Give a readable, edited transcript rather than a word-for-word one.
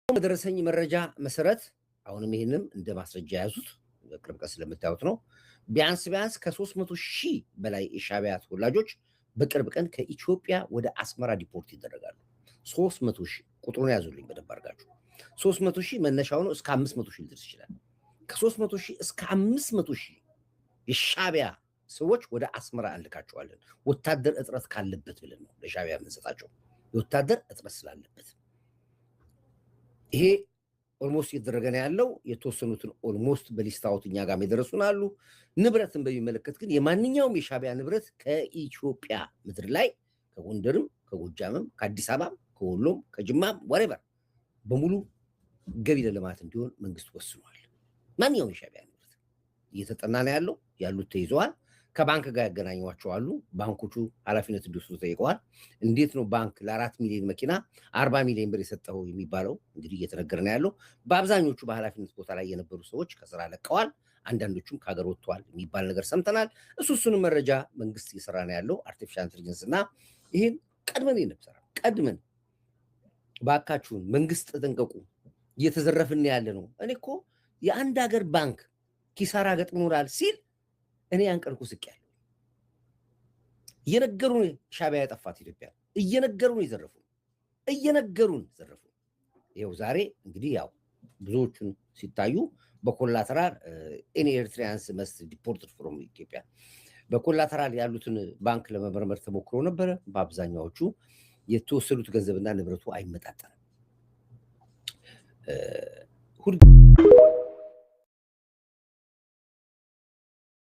በደረሰኝ መረጃ መሰረት፣ አሁንም ይህንም እንደ ማስረጃ የያዙት፣ በቅርብ ቀን ስለምታዩት ነው። ቢያንስ ቢያንስ ከ300,000 በላይ የሻዕቢያ ተወላጆች በቅርብ ቀን ከኢትዮጵያ ወደ አስመራ deport ይደረጋሉ። 300,000፣ ቁጥሩን ያዙልኝ በደንብ አድርጋችሁ። 300,000 መነሻው ነው። እስከ 500,000 ሊደርስ ይችላል። ከ300,000 እስከ 500,000 የሻዕቢያ ሰዎች ወደ አስመራ እንልካቸዋለን። ወታደር እጥረት ካለበት ብለን ነው ለሻዕቢያ የምንሰጣቸው፣ የወታደር እጥረት ስላለበት። ይሄ almost እየተደረገ ነው ያለው። የተወሰኑትን almost በ list out እኛ ጋር የደረሱን አሉ። ንብረትን በሚመለከት ግን የማንኛውም የሻዕቢያ ንብረት ከኢትዮጵያ ምድር ላይ፣ ከጎንደርም፣ ከጎጃምም፣ ከአዲስ አበባም፣ ከወሎም፣ ከጅማም፣ whatever በሙሉ ገቢ ለልማት እንዲሆን መንግስት ወስኗል። ማንኛውም የሻዕቢያ ንብረት እየተጠና ነው ያለው። ያሉት ተይዘዋል። ከባንክ ጋር ያገናኟቸው አሉ። ባንኮቹ ኃላፊነት እንዲወስዱ ጠይቀዋል። እንዴት ነው ባንክ ለ4 ሚሊዮን መኪና 40 ሚሊዮን ብር የሰጠው የሚባለው እንግዲህ እየተነገረ ነው ያለው። በአብዛኞቹ በኃላፊነት ቦታ ላይ የነበሩ ሰዎች ከስራ ለቀዋል። አንዳንዶቹም ከሀገር ወጥተዋል የሚባል ነገር ሰምተናል። እሱንም መረጃ መንግስት እየሰራ ነው ያለው፣ artificial intelligence እና ይህን ቀድመን የነበረ ቀድመን ባካችሁን መንግስት ተጠንቀቁ፣ እየተዘረፍን ያለ ነው። እኔ እኮ የአንድ ሀገር ባንክ ኪሳራ ገጥሞናል ሲል እኔ ያን ቀን እኮ ስቄያለሁ። እየነገሩን ሻዕቢያ ያጠፋት ኢትዮጵያ፣ እየነገሩን የዘረፉ፣ እየነገሩን ዘረፉ። ይኸው ዛሬ እንግዲህ ያው ብዙዎቹን ሲታዩ በ collateral any Eritreans must deported from Ethiopia፣ በ collateral ያሉትን ባንክ ለመመርመር ተሞክሮ ነበረ። በአብዛኛዎቹ የተወሰዱት ገንዘብና ንብረቱ አይመጣጠንም።